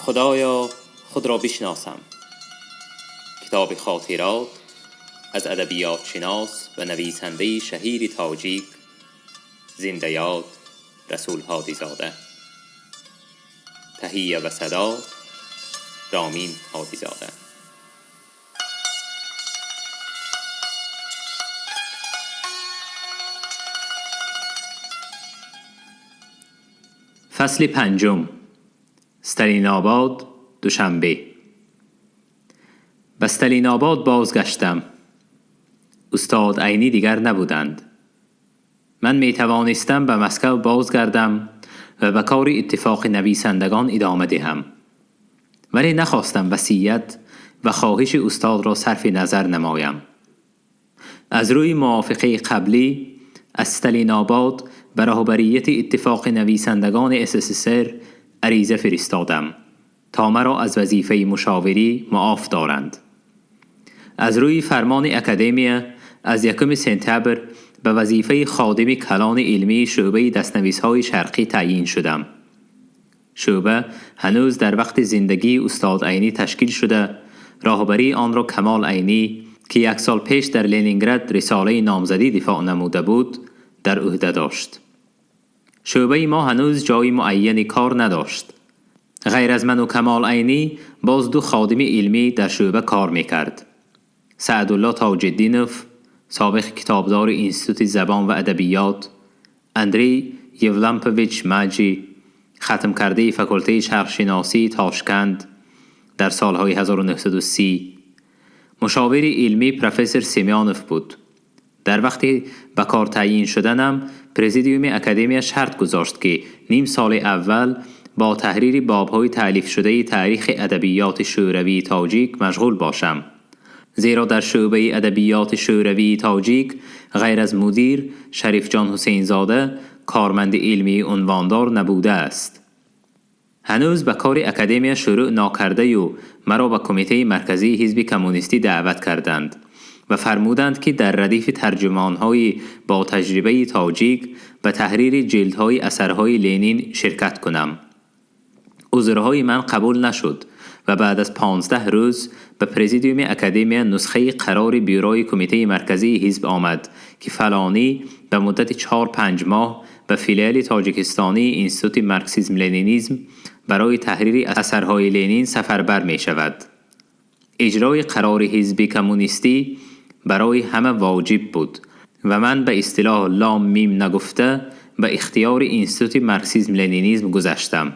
Худоё, худро бишносам. Китоби хотирот аз адабиётшинос ва нависандаи шаҳири тоҷик зиндаёд Расул Ҳодизода. Таҳия ва садо Ромин Ҳодизода. Фасли панҷум. Сталинобод, Душанбе. Ба Сталинобод бозгаштам. Устод Айнӣ дигар набуданд. Ман метавонистам ба Москав бозгардам ва ба кори иттифоқи нависандагон идома диҳам. Вале нахостам васият ва хоҳиши устодро сарфи назар намоям. Аз рӯи мувофиқаи қаблӣ аз Сталинобод ба роҳбарияти иттифоқи нависандагони СССР ариза фиристодам то маро аз вазифаи мушовирӣ муоф доранд. Аз рӯи фармони академия аз 1 сентябр ба вазифаи ходими калони илмии шӯъбаи дастнависҳои шарқӣ таъйин шудам. Шӯъба ҳанӯз дар вақти зиндагии устод Айнӣ ташкил шуда, роҳбарии онро Камол Айнӣ, ки як сол пеш дар Ленинград рисолаи номзадӣ дифоъ намуда буд, дар ӯҳда дошт. Шӯъбаи мо ҳанӯз ҷои муайяни кор надошт. Ғайр аз ману Камол Айнӣ боз ду ходими илмӣ дар шӯъба кор мекард. Саъдулло Тоҷиддинов, собиқ китобдори Институти забон ва адабиёт, Андрей Евлампович Маҷи, хатмкардаи факултаи шарқшиносии Тошканд дар солҳои 1930, мушовири илмӣ профессор Семёнов буд. Дар вақти ба кор таъйин шуданам президиуми академия шарт гузошт, ки ним соли аввал бо таҳрири бобҳои таълифшудаи таърихи адабиёти шӯравии тоҷик машғул бошам. Зеро дар шӯъбаи адабиёти шӯравии тоҷик ғайр аз мудир Шарифҷон Ҳусейнзода корманди илмии унвондор набудааст. Ҳанӯз ба кори академия шурӯъ нокардаю маро ба Кумитаи марказии ҳизби коммунистӣ даъват карданд ва фармуданд, ки дар радифи тарҷумонҳои бо таҷрибаи тоҷик ба таҳрири ҷилдҳои асарҳои Ленин ширкат кунам. Узрҳои ман қабул нашуд ва баъд аз 15 рӯз ба президиуми академия нусхаи қарори бюрои Кумитаи марказии ҳизб омад, ки фалонӣ ба муддати 4-5 моҳ ба филиали тоҷикистонии Институти марксизм-ленинизм барои таҳрири асарҳои Ленин сафарбар мешавад. Иҷрои қарори ҳизби коммунистӣ барои ҳама воҷиб буд ва ман ба истилоҳ лом мим нагуфта ба ихтиёри Институти марксизм-ленинизм гузаштам.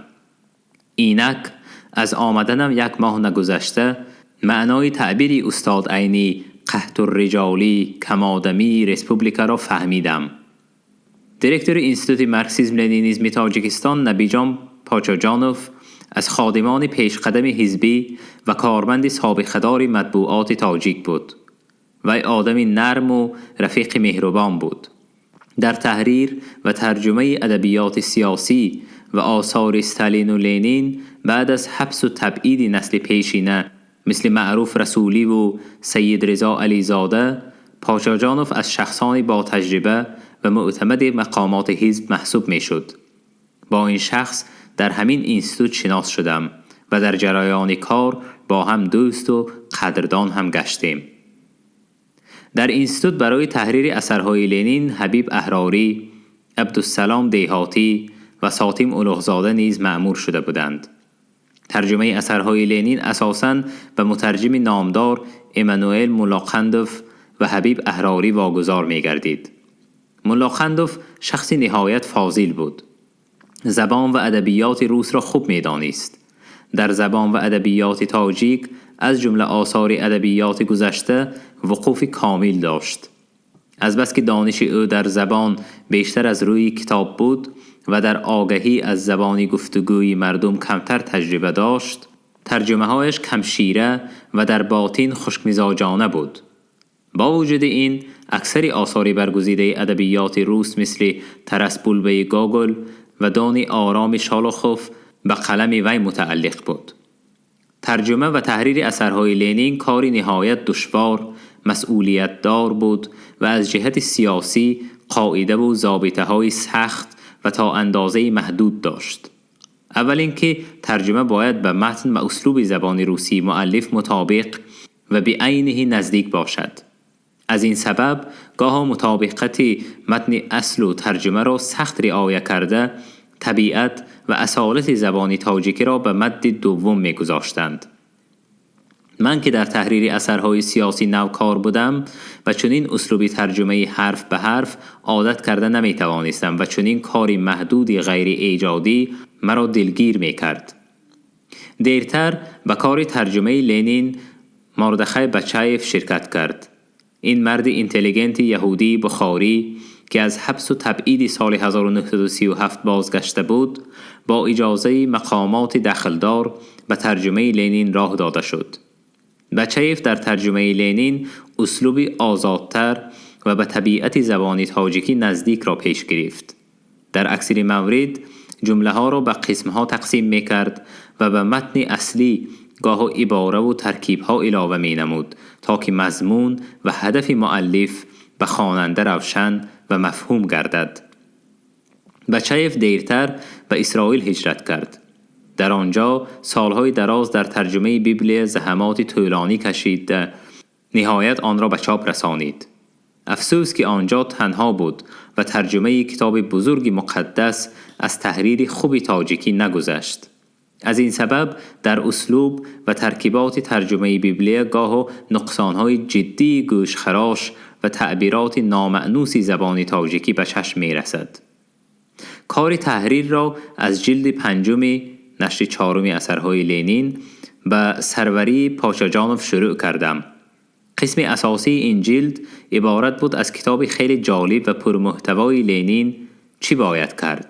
Инак аз омаданам як моҳ нагузашта маънои таъбири устод Айнӣ қаҳтурриҷолӣ камодамии республикаро фаҳмидам. Директори Институти марксизм-ленинизми Тоҷикистон Набиҷон Почоҷонов аз ходимони пешқадами ҳизбӣ ва корманди собиқадори матбуоти тоҷик буд. Вай одами нарму рафиқи меҳрубон буд. Дар таҳрир ва тарҷумаи адабиёти сиёсӣ ва осори Сталину Ленин баъд аз ҳабсу табъиди насли пешина мисли Маъруф Расуливу Сайид Ризо Ализода, Почоҷонов аз шахсони ботаҷриба ва мӯътамади мақомоти ҳизб маҳсуб мешуд. Бо ин шахс дар ҳамин институт шинос шудам ва дар ҷараёни кор бо ҳам дӯсту қадрдон ҳам гаштем. Дар институт барои таҳрири асарҳои Ленин Ҳабиб Аҳрорӣ, Абдуссалом Деҳотӣ ва Сотим Улуғзода низ маъмур шуда буданд. Тарҷумаи асарҳои Ленин асосан ба мутарҷими номдор Эммануэл Муллоқандов ва Ҳабиб Аҳрорӣ вогузор мегардид. Муллоқандов шахси ниҳоят фозил буд. Забон ва адабиёти русро хуб медонист. Дар забон ва адабиёти тоҷик аз ҷумла осори адабиёти гузашта вуқуфи комил дошт. Азбаски дониши ӯ дар забон бештар аз рӯи китоб буд ва дар огаҳӣ аз забони гуфтугӯи мардум камтар таҷриба дошт, тарҷумаҳояш камшира ва дар ботин хушкмизоҷона буд. Бо вуҷуди ин аксари осори баргузидаи адабиёти рус мисли Тарас Булбаи Гогол ва Дони ороми Шолохов ба қалами вай мутааллиқ буд. Тарҷума ва таҳрири асарҳои Ленин кори ниҳоят душвор, масъулиятдор буд ва аз ҷиҳати сиёсӣ қоидаву зобитаҳои сахт ва то андозаи маҳдуд дошт. Аввал инки тарҷума бояд ба матн ва услуби забони русии муаллиф мутобиқ ва биайниҳи наздик бошад. Аз ин сабаб гоҳо мутобиқати матни аслу тарҷумаро сахт риоя карда, табиат ва асолати забони тоҷикиро ба мадди дуввум мегузоштанд. Ман ки дар таҳрири асарҳои сиёсӣ навкор будам, ба чунин услуби тарҷумаи ҳарф ба ҳарф одат карда наметавонистам ва чунин кори маҳдуди ғайриэҷодӣ маро дилгир мекард. Дертар ба кори тарҷумаи Ленин Мордахай Бачаев ширкат кард. Ин марди интеллигенти яҳудии бухорӣ, ки аз ҳабсу табъиди соли 1937 бозгашта буд, бо иҷозаи мақомоти дахлдор ба тарҷумаи Ленин роҳ дода шуд. Бачаев дар тарҷумаи Ленин услуби озодтар ва ба табиати забони тоҷикӣ наздикро пеш гирифт. Дар аксари маврид ҷумлаҳоро ба қисмҳо тақсим мекард ва ба матни аслӣ гоҳо ибораву таркибҳо илова менамуд, то ки мазмун ва ҳадафи муаллиф ба хонанда равшан ва мафҳум гардад. Бачаев дертар ба Исроил ҳиҷрат кард. Дар он ҷо солҳои дароз дар тарҷумаи Библия заҳматҳои тӯлонӣ кашида, ниҳоят онро ба чоп расонид. Афсӯс, ки он ҷо танҳо буд ва тарҷумаи китоби бузурги муқаддас аз таҳрири хуби тоҷикӣ нагузашт. Аз ин сабаб дар услуб ва таркиботи тарҷумаи Библия гоҳо нуқсонҳои ҷиддии гӯшхарош ва таъбироти номаънуси забони тоҷикӣ ба чашм мерасад. Кори таҳрирро аз ҷилди панҷуми нашри чаҳоруми асарҳои Ленин ба сарварии Почаҷонов шурӯъ кардам. Қисми асосии ин ҷилд иборат буд аз китоби хеле ҷолиб ва пурмуҳтавои Ленин «Чӣ бояд кард?».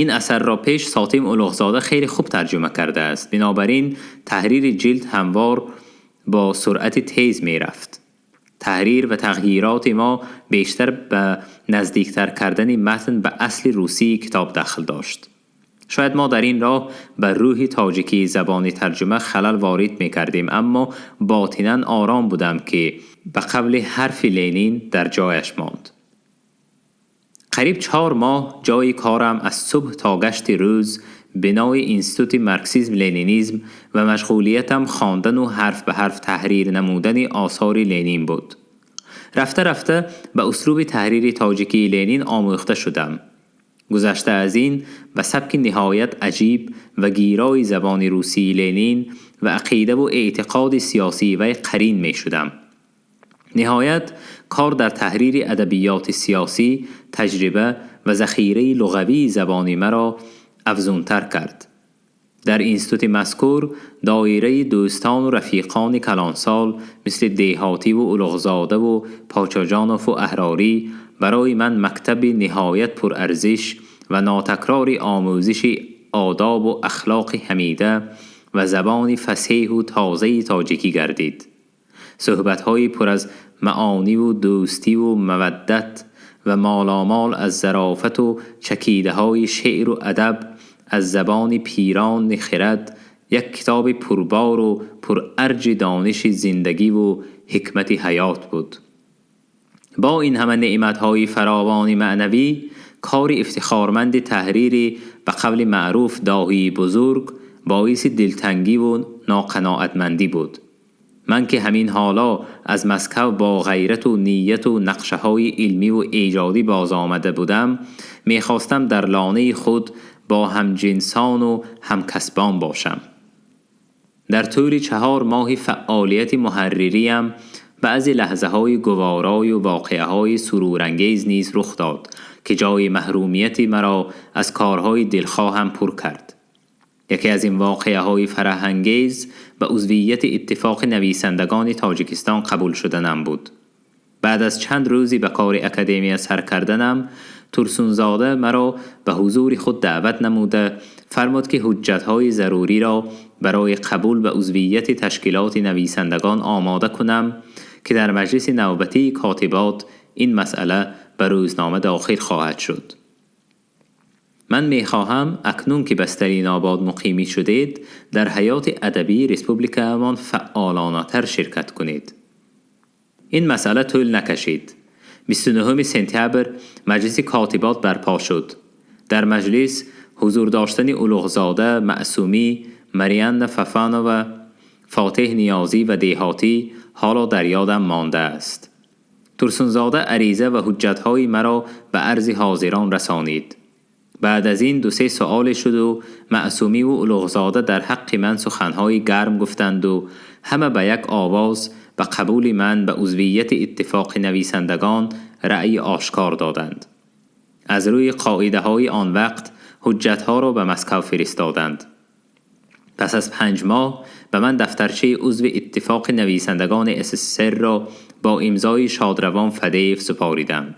Ин асарро пеш Сотим Улуғзода хеле хуб тарҷума кардааст. Бинобар ин таҳрири ҷилд ҳамвор бо суръати тез мерафт. Таҳрир ва тағйироти мо бештар ба наздиктар кардани матн ба асли русии китоб дахл дошт. Шояд мо дар ин роҳ ба рӯҳи тоҷикии забони тарҷума халал ворид мекардем, аммо ботинан ором будам, ки ба қавли ҳарфи Ленин дар ҷояш монд. Қариб 4 моҳ ҷои корам аз субҳ то гашти рӯз бинои Институти марксизм-ленинизм ва машғулиятам хондану ҳарф ба ҳарф таҳрир намудани осори Ленин буд. Рафта рафта ба услуби таҳрири тоҷикии Ленин омӯхта шудам. Гузашта аз ин, ба сабки ниҳоят аҷиб ва гирои забони русии Ленин ва ақидаву эътиқоди сиёсии вай қарин мешудам. Ниҳоят, кор дар таҳрири адабиёти сиёсӣ таҷриба ва захираи луғавии забони маро афзунтар кард. Дар институти мазкур доираи дӯстону рафиқони калонсол мисли Деҳотиву Улуғзодаву Почоҷонову Аҳрорӣ барои ман мактаби ниҳоят пурарзиш ва нотакрори омӯзиши одобу ахлоқи ҳамида ва забони фасеҳу тозаи тоҷикӣ гардид. Суҳбатҳои пур аз маониву дӯстиву маваддат ва моломол аз зарофату чакидаҳои шеъру адаб аз забони пирони хирад як китоби пурбору пурарҷи дониши зиндагиву ҳикмати ҳаёт буд. Бо ин ҳама неъматҳои фаровони маънавӣ, кори ифтихорманди таҳрири ба қавли маъруф доҳии бузург боиси дилтангиву ноқаноатмандӣ буд. Ман ки ҳамин ҳоло аз Москав бо ғайрату нияту нақшаҳои илмиву эҷодӣ боз омада будам, мехостам дар лонаи худ бо ҳамҷинсону ҳамкасбон бошам. Дар тӯли 4 моҳи фаъолияти муҳарририям баъзе лаҳзаҳои гуворою воқеаҳои сурурангез низ рух дод, ки ҷои маҳрумияти маро аз корҳои дилхоҳам пур кард. Яке аз ин воқеаҳои фараҳангез ба узвияти Иттифоқи нависандагони Тоҷикистон қабул шуданам буд. Баъд аз чанд рӯзи ба кори академия сар карданам, Турсунзода маро ба ҳузури худ даъват намуда фармуд, ки ҳуҷҷатҳои заруриро барои қабул ба узвияти ташкилоти нависандагон омода кунам, ки дар маҷлиси навбатии котибот ин масъала ба рӯзнома дохил хоҳад шуд. Ман мехоҳам, акнун ки ба Сталинобод муқимӣ шудед, дар ҳаёти адабии республикаамон фаъолонатар ширкат кунед. Ин масъала тӯл накашид. 29 сентябр маҷлиси котибот барпо шуд. Дар маҷлис Ҳузур доштани Улуғзода, Маъсумӣ, Марианна Фафанова, Фотеҳ Ниёзӣ ва Деҳотӣ ҳоло дар ёдам мондааст. Турсунзода ариза ва ҳуҷҷатҳои маро ба арзи ҳозирон расонид. Баъд аз ин ду-се суоле шуд ва Маъсумӣ ва Улуғзода дар ҳаққи ман суханҳои гарм гуфтанд ва ҳама ба як овоз ба қабули ман ба узвияти Иттифоқи нависандагон раъйи ошкор доданд. Аз рӯи қоидаҳои он вақт ҳуҷҷатҳоро ба Маскав фиристоданд. Пас аз 5 моҳ ба ман дафтарчаи узви Иттифоқи нависандагони СССР-ро бо имзои шодравон Фадеев супориданд.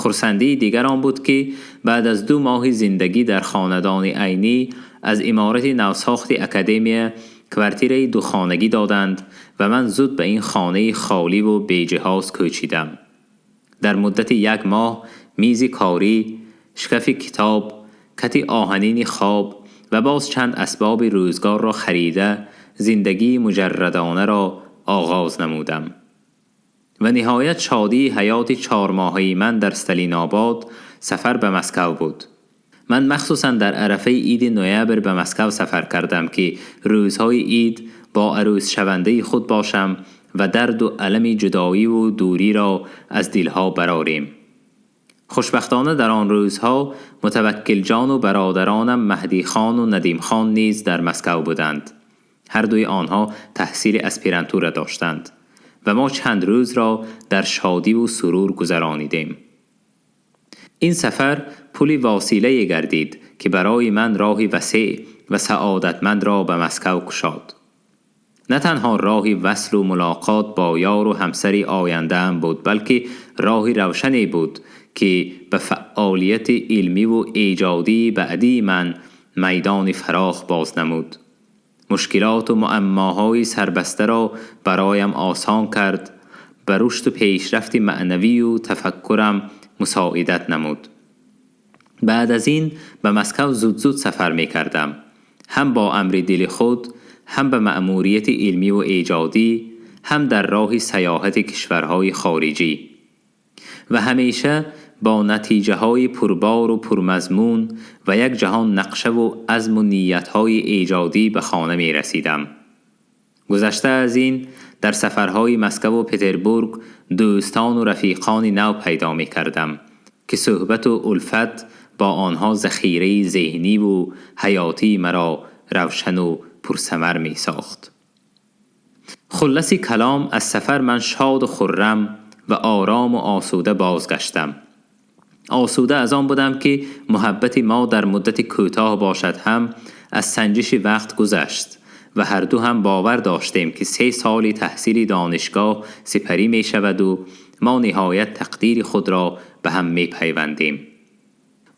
Хурсандии дигар он буд, ки баъд аз 2 моҳи зиндагӣ дар хонадони Айнӣ аз иморати навсохти академия квартираи духонагӣ доданд ва ман зуд ба ин хонаи холӣ ва беҷиҳоз кӯчидам. Дар муддати 1 моҳ мизи корӣ, шкафи китоб, кати оҳанини хоб ва боз чанд асбоби рӯзгорро харида зиндагии муҷаррадонаро оғоз намудам. Ва ниҳоят шодии ҳаёти 4 моҳаи ман дар Сталинобод сафар ба Москав буд. Ман махсусан дар арафаи иди ноябр ба Москав сафар кардам, ки рӯзҳои ид бо арӯсшавандаи худ бошам ва дарду алами ҷудоиву дурӣро аз дилҳо барорем. Хушбахтона дар он рӯзҳо Мутаваккилҷону бародаронам Маҳдихону Надимхон низ дар Москав буданд. Ҳар дуи онҳо таҳсили аспирантура доштанд ва мо чанд рӯзро дар шодиву сурур гузаронидем. Ин сафар пули восилае гардид, ки барои ман роҳи васеъ ва саодатмандро ба Москав кушод. На танҳо роҳи васлу мулоқот бо ёру ҳамсари ояндаам буд, балки роҳи равшане буд, ки ба фаъолияти илмиву эҷодии баъдии ман майдони фарох боз намуд. Мушкилоту муаммоҳои сарбастаро бароям осон кард, ба рушду пешрафти маънавию тафаккурам мусоидат намуд. Баъд аз ин ба Москав зуд-зуд сафар мекардам, ҳам бо амри дили худ, ҳам ба маъмурияти илмиву эҷодӣ, ҳам дар роҳи саёҳати кишварҳои хориҷӣ. Ва ҳамеша бо натиҷаҳои пурбору пурмазмун ва як ҷаҳон нақшаву азму ниятҳои эҷодӣ ба хона мерасидам. Гузашта аз ин, дар сафарҳои Москаву Петербург дӯстону рафиқони нав пайдо мекардам, ки суҳбату улфат бо онҳо захираи зеҳниву ҳаётии маро равшану пурсамар месохт. Хулласи калом, аз сафар ман шоду хуррам ва орому осуда бозгаштам. Осуда аз он будам, ки муҳаббати мо дар муддати кӯтоҳ бошад ҳам аз санҷиши вақт гузашт ва ҳарду ҳам бовар доштем, ки 3 соли таҳсили донишгоҳ сипарӣ мешаваду мо ниҳоят тақдири худро ба ҳам мепайвандем.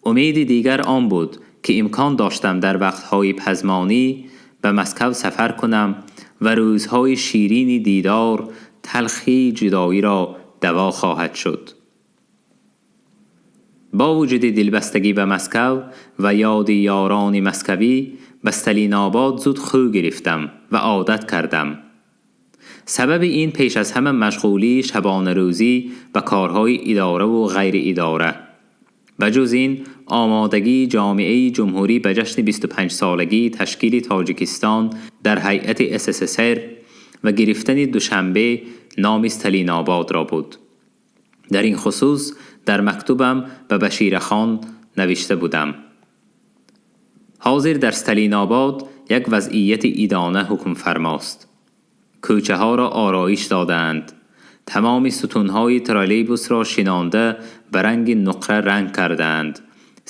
Умеди дигар он буд, ки имкон доштам дар вақтҳои пазмонӣ ба Москав сафар кунам ва рӯзҳои ширини дидор талхии ҷудоиро даво хоҳад шуд. Бо вуҷуди дилбастагӣ ба Москав ва ёди ёрони москавӣ, ба Сталинобод зуд хӯ гирифтам ва одат кардам. Сабаби ин пеш аз ҳама машғулии шабонарӯзӣ ба корҳои идораву ғайриидора. Ба ҷуз ин, омодагии ҷомеаи ҷумҳурӣ ба ҷашни 25-солагии ташкили Тоҷикистон дар ҳайати СССР ва гирифтани Душанбе номи Сталинободро буд. Дар ин хусус дар мактубам ба Баширахон навишта будам: ҳозир дар Сталинобод як вазъияти идона ҳукмфармост. Кӯчаҳоро ороиш додаанд, тамоми сутунҳои троллейбусро шинонда ба ранги нуқра ранг кардаанд,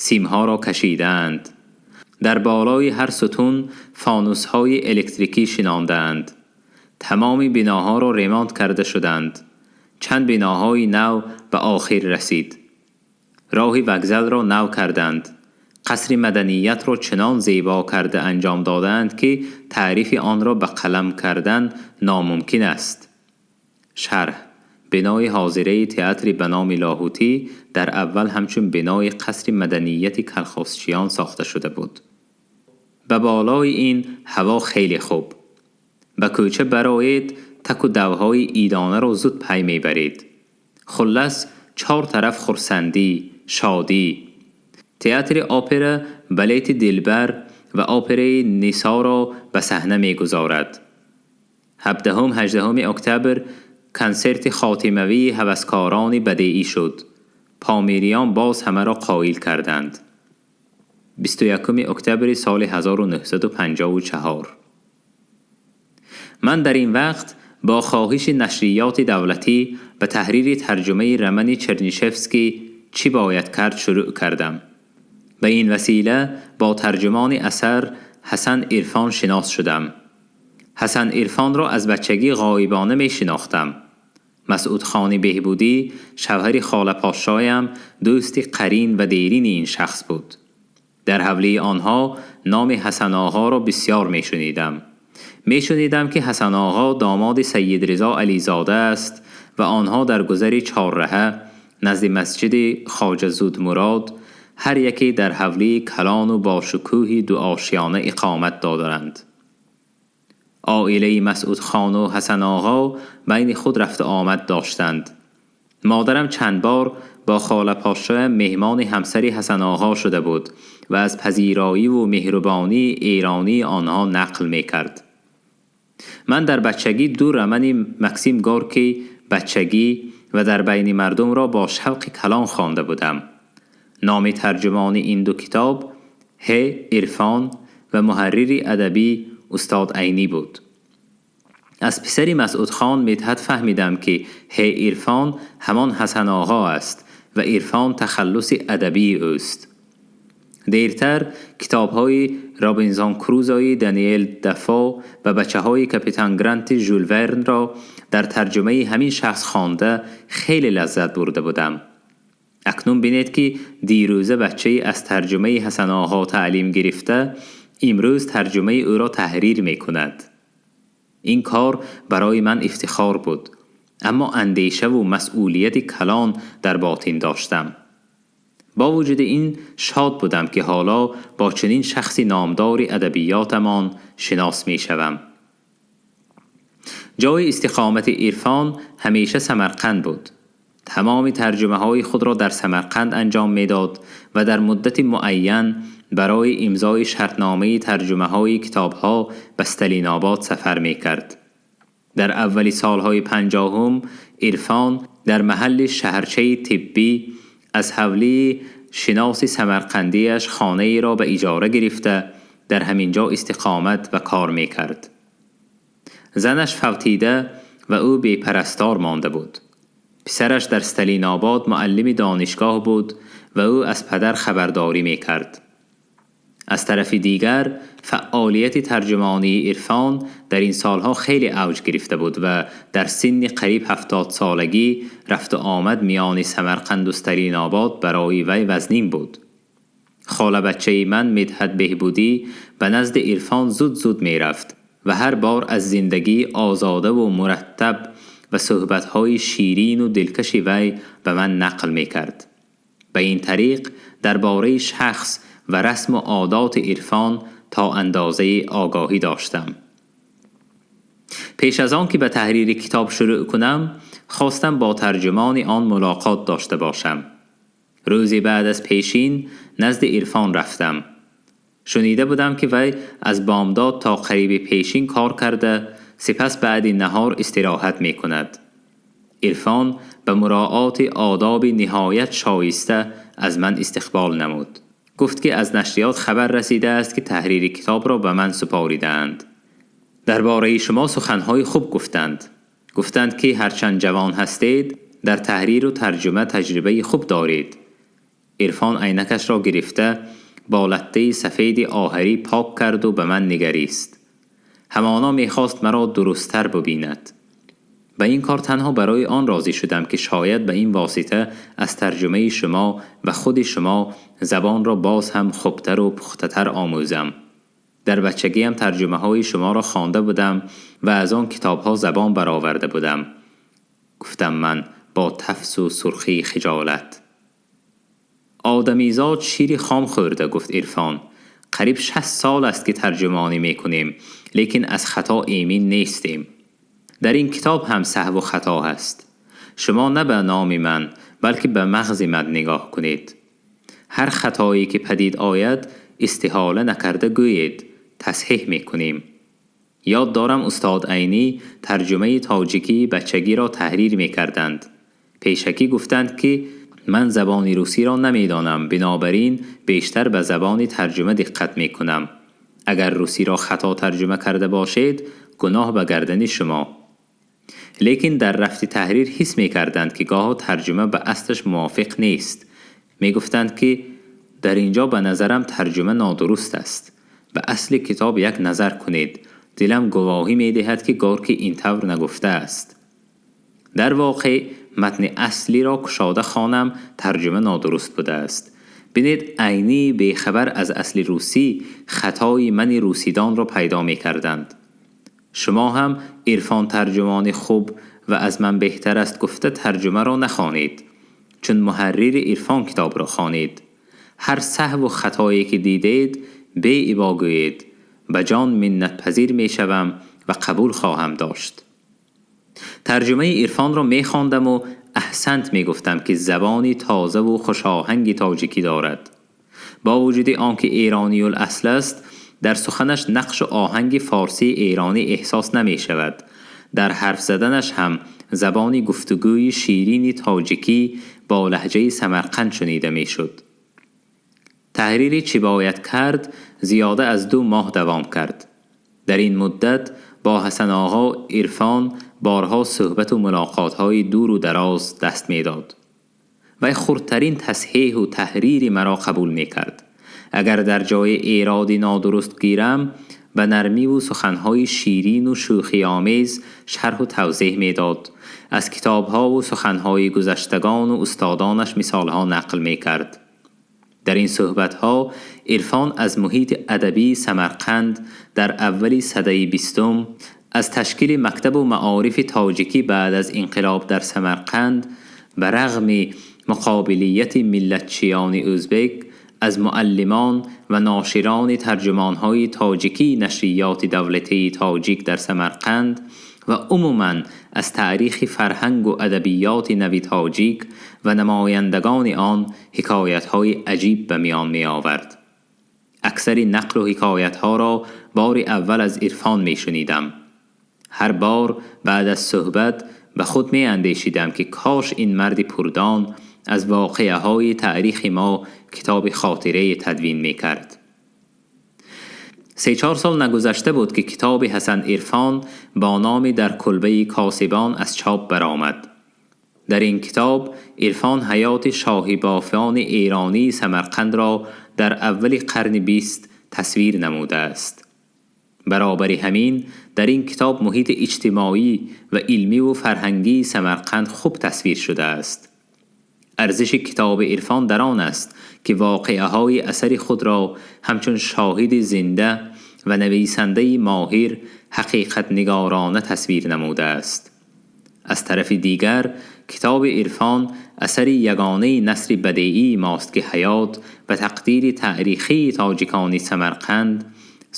симҳоро кашидаанд. Дар болои ҳар сутун фонусҳои электрикӣ шинондаанд. Тамоми биноҳоро ремонт карда шуданд. Чанд биноҳои нав ба охир расид. Роҳи вокзалро нав карданд. Қасри маданиятро чунон зебо карда анҷом додаанд, ки таърифи онро ба қалам кардан номумкин аст. Шарҳ: бинои ҳозираи театри ба номи Лоҳутӣ дар аввал ҳамчун бинои қасри маданияти калхозчиён сохта шуда буд. Ба болои ин ҳаво хеле хуб. Ба кӯча бароед, таку давҳои идонаро зуд пай мебаред. Хуллас, чор тараф хурсандӣ, шодӣ. Театри опера балети Дилбар ва операи Нисоро ба саҳна мегузорад. 17-18 октябр консерти хотимавии ҳаваскорони бадеӣ шуд. Помириён боз ҳамаро қоил карданд. 21 октябри соли 1954. Ман дар ин вақт бо хоҳиши нашриёти давлатӣ ба таҳрири тарҷумаи романи Чернышевский «Чӣ бояд кард» шурӯъ кардам. Ба ин васила бо тарҷумони асар Ҳасан Ирфон шинос шудам. Ҳасан Ирфонро аз бачагӣ ғоибона мешинохтам. Масъудхони Беҳбудӣ, шавҳари холапошшоям, дӯсти қарин ва дерини ин шахс буд. Дар ҳавлии онҳо номи Ҳасаноғоро бисёр мешунидам. Мешунидам, ки Ҳасаноғо домоди Сайид Ризо Ализода аст ва онҳо дар гузари чорраҳа назди масҷиди Хоҷа Зудмурод ҳар яке дар ҳавлии калону бошукӯҳи дуошиёна иқомат доранд. Оилаи Масъудхону Ҳасаноғо байни худ рафту омад доштанд. Модарам чанд бор бо холапошшоям меҳмони ҳамсари Ҳасаноғо шуда буд ва аз пазироиву меҳрубонии эронии онҳо нақл мекард. Ман дар бачагӣ ду романи Максим Горкий, «Бачагӣ» ва «Дар байни мардум»-ро бо шавқи калон хонда будам. Номи тарҷумони ин ду китоб Ҳ. Ирфон ва муҳаррири адабӣ устод Айнӣ буд. Аз писари Масъудхон Мидҳат фаҳмидам, ки Ҳ. Ирфон ҳамон Ҳасаноғо аст ва Ирфон тахаллуси адабии ӯст. Дертар китобҳои «Робинзон Крузои» Даниэл Дафо ва «Бачаҳои капитан Гранти» Жюл Вернро дар тарҷумаи ҳамин шахс хонда, хеле лаззат бурда будам. Акнун бинед, ки дирӯза бачае аз тарҷумаи Ҳасаноғо таълим гирифта, имрӯз тарҷумаи ӯро таҳрир мекунад. Ин кор барои ман ифтихор буд, аммо андешаву масъулияти калон дар ботин доштам. Бо вуҷуди ин шод будам, ки ҳоло бо чунин шахси номдори адабиётамон шинос мешавам. Ҷои истиқомати Ирфон ҳамеша Самарқанд буд. Тамоми тарҷумаҳои худро дар Самарқанд анҷом медод ва дар муддати муайян барои имзои шартномаи тарҷумаҳои китобҳо ба Сталинобод сафар мекард. Дар аввали солҳои 50-ум Ирфон дар маҳалли шаҳрчаи тиббӣ аз ҳавлии шиноси самарқандиаш хонаеро ба иҷора гирифта, дар ҳамин ҷо истиқомат ва кор мекард. Занаш фавтида ва ӯ бепарастор монда буд. Писараш дар Сталинобод муаллими донишгоҳ буд ва ӯ аз падар хабардорӣ мекард. Аз тарафи дигар, фаъолияти тарҷумонии Ирфон дар ин солҳо хеле авҷ гирифта буд ва дар синни қариб 70-солагӣ рафту омад миёни Самарқанду Сталинобод барои вай вазнин буд. Холабачаи ман Мидҳат Беҳбудӣ ба назди Ирфон зуд зуд мерафт ва ҳар бор аз зиндагии озодаву мураттаб ва суҳбатҳои ширину дилкаши вай ба ман нақл мекард. Ба ин тариқ дар бораи шахс ва расму одоти Ирфон то андозаи огоҳӣ доштам. Пеш аз он ки ба таҳрири китоб шурӯъ кунам, хостам бо тарҷумони он мулоқот дошта бошам. Рӯзи баъд аз пешин назди Ирфон рафтам. Шунида будам, ки вай аз бомдод то қариби пешин кор карда, сипас баъди наҳор истироҳат мекунад. Ирфон ба муроати одоби ниҳоят шоиста аз ман истиқбол намуд. Гуфт, ки аз нашриёт хабар расидааст, ки таҳрири китобро ба ман супоридаанд. Дар бораи шумо суханҳои хуб гуфтанд. Гуфтанд, ки ҳарчанд ҷавон ҳастед, дар таҳриру тарҷума таҷрибаи хуб доред. Ирфон айнакашро гирифта, бо латтаи сафеди оҳарӣ пок карду ба ман нигарист. Ҳамоно мехост маро дурусттар бубинад. Ба ин кор танҳо барои он розӣ шудам, ки шояд ба ин восита аз тарҷумаи шумо ва худи шумо забонро боз ҳам хубтару пухтатар омӯзам. Дар бачагиам тарҷумаҳои шуморо хонда будам ва аз он китобҳо забон бароварда будам, гуфтам ман бо тафсу сурхии хиҷолат. Одамизод шири хом хӯрда, гуфт Ирфон. Қариб 60 сол аст, ки тарҷумонӣ мекунем, лекин аз хато эмин нестем. Дар ин китоб ҳам саҳву хато ҳаст. Шумо на ба номи ман, балки ба мағзи ман нигоҳ кунед. Ҳар хатое ки падид ояд, истиҳола накарда гӯед, тасҳеҳ мекунем. Ёд дорам, устод Айнӣ тарҷумаи тоҷикии бачагиро таҳрир мекарданд. Пешакӣ гуфтанд, ки ман забони русиро намедонам, бинобар ин бештар ба забони тарҷума диққат мекунам. Агар русиро хато тарҷума карда бошед, гуноҳ ба гардани шумо. Лекин дар рафти таҳрир ҳис мекарданд, ки гоҳо тарҷума ба аслаш мувофиқ нест. Мегуфтанд, ки дар ин ҷо ба назарам тарҷума нодуруст аст. Ба асли китоб як назар кунед. Дилам гувоҳӣ медиҳад, ки Горький ин тавр нагуфтааст. Дар воқеъ матни аслиро кушода хонам, тарҷума нодуруст будааст. Бинед, Айнӣ бехабар аз асли русӣ хатои мани русидонро пайдо мекарданд. Шумо ҳам Ирфон тарҷумони хуб ва аз ман беҳтар аст гуфта тарҷумаро нахонед. Чун муҳаррири Ирфон китобро хонед. Ҳар саҳву хатое ки дидед, беибо гӯед. Ба ҷон миннатпазир мешавам ва қабул хоҳам дошт. Тарҷумаи Ирфонро мехондаму аҳсант мегуфтам, ки забони тозаву хушоҳанги тоҷикӣ дорад. Бо вуҷуди он ки эрониюл асл аст, дар суханаш нақшу оҳанги форсии эронӣ эҳсос намешавад. Дар ҳарф заданаш ҳам забони гуфтугӯи ширини тоҷикӣ бо лаҳҷаи Самарқанд шунида мешуд. Таҳрири «Чӣ бояд кард» зиёда аз 2 моҳ давом кард. Дар ин муддат бо Ҳасан оғо Ирфон борҳо суҳбату мулоқотҳои дуру дароз даст медод. Вай хурдтарин тасҳеҳу таҳрири маро қабул мекард. Агар дар ҷои эроди нодуруст гирам, ба нармиву суханҳои ширину шӯхиомез шарҳу тавзеҳ медод. Аз китобҳову суханҳои гузаштагону устодонаш мисолҳо нақл мекард. Дар ин суҳбатҳо Ирфон аз муҳити адабии Самарқанд дар аввали садаи бистум, аз ташкили мактабу маорифи тоҷикӣ баъд аз инқилоб дар Самарқанд ба рағми муқобилияти миллатчиёни ӯзбек, аз муаллимон ва ноширони тарҷумонҳои тоҷикии нашриёти давлатии тоҷик дар Самарқанд ва умуман аз таърихи фарҳангу адабиёти нави тоҷик ва намояндагони он ҳикоятҳои аҷиб ба миён меовард. Аксари нақлу ҳикоятҳоро бори аввал аз Ирфон мешунидам. Ҳар бор баъд аз суҳбат ба худ меандешидам, ки кош ин марди пурдон аз воқеаҳои таърихи мо китоби хотирае тадвин мекард. 3-4 сол нагузашта буд, ки китоби Ҳасан Ирфон бо номи «Дар кулбаи косибон» аз чоп баромад. Дар ин китоб Ирфон ҳаёти шоҳибофони эронии Самарқандро дар аввали қарни 20 тасвир намудааст. Баробари ҳамин дар ин китоб муҳити иҷтимоӣ ва илмиву фарҳангии Самарқанд хуб тасвир шудааст. Арзиши китоби Ирфон дар он аст, ки воқеаҳои асари худро ҳамчун шоҳиди зинда ва нависандаи моҳир ҳақиқатнигорона тасвир намудааст. Аз тарафи дигар, китоби Ирфон асари ягонаи насри бадеии мост, ки ҳаёт ба тақдири таърихии тоҷикони Самарқанд,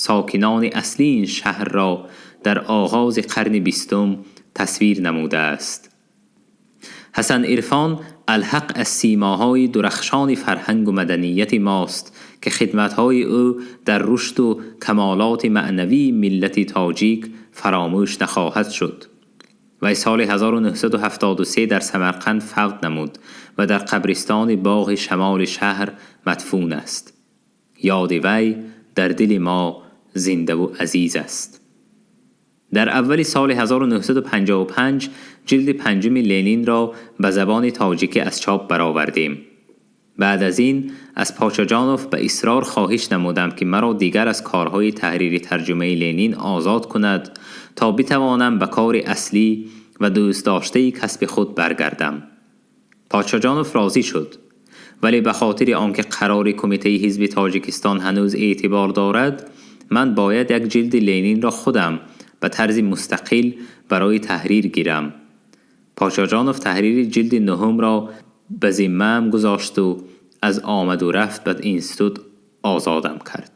сокинони аслии ин шаҳрро дар оғози қарни бистум тасвир намудааст. Ҳасан Ирфон алҳақ аз симоҳои дурахшони фарҳангу маданияти мост, ки хидматҳои ӯ дар рушду камолоти маънавии миллати тоҷик фаромӯш нахоҳад шуд. Вай соли 1973 дар Самарқанд фавт намуд ва дар қабристони боғи шамоли шаҳр мадфун аст. Ёди вай дар дили мо зиндаву азиз аст. Дар аввали соли 1955 ҷилди панҷуми Ленинро ба забони тоҷикӣ аз чоп баровардем. Баъд аз ин аз Почоҷонов ба исрор хоҳиш намудам, ки маро дигар аз корҳои таҳрири тарҷумаи Ленин озод кунад, то битавонам ба кори аслӣ ва дӯстдоштаи касби худ баргардам. Почоҷонов розӣ шуд, вале ба хотири он ки қарори Кумитаи ҳизби Тоҷикистон ҳанӯз эътибор дорад, ман бояд як ҷилди Ленинро худам ба тарзи мустақил барои таҳрир гирам. Почоҷонов таҳрири ҷилди нуҳумро ба зиммаам гузошту аз омаду рафт ба институт озодам кард.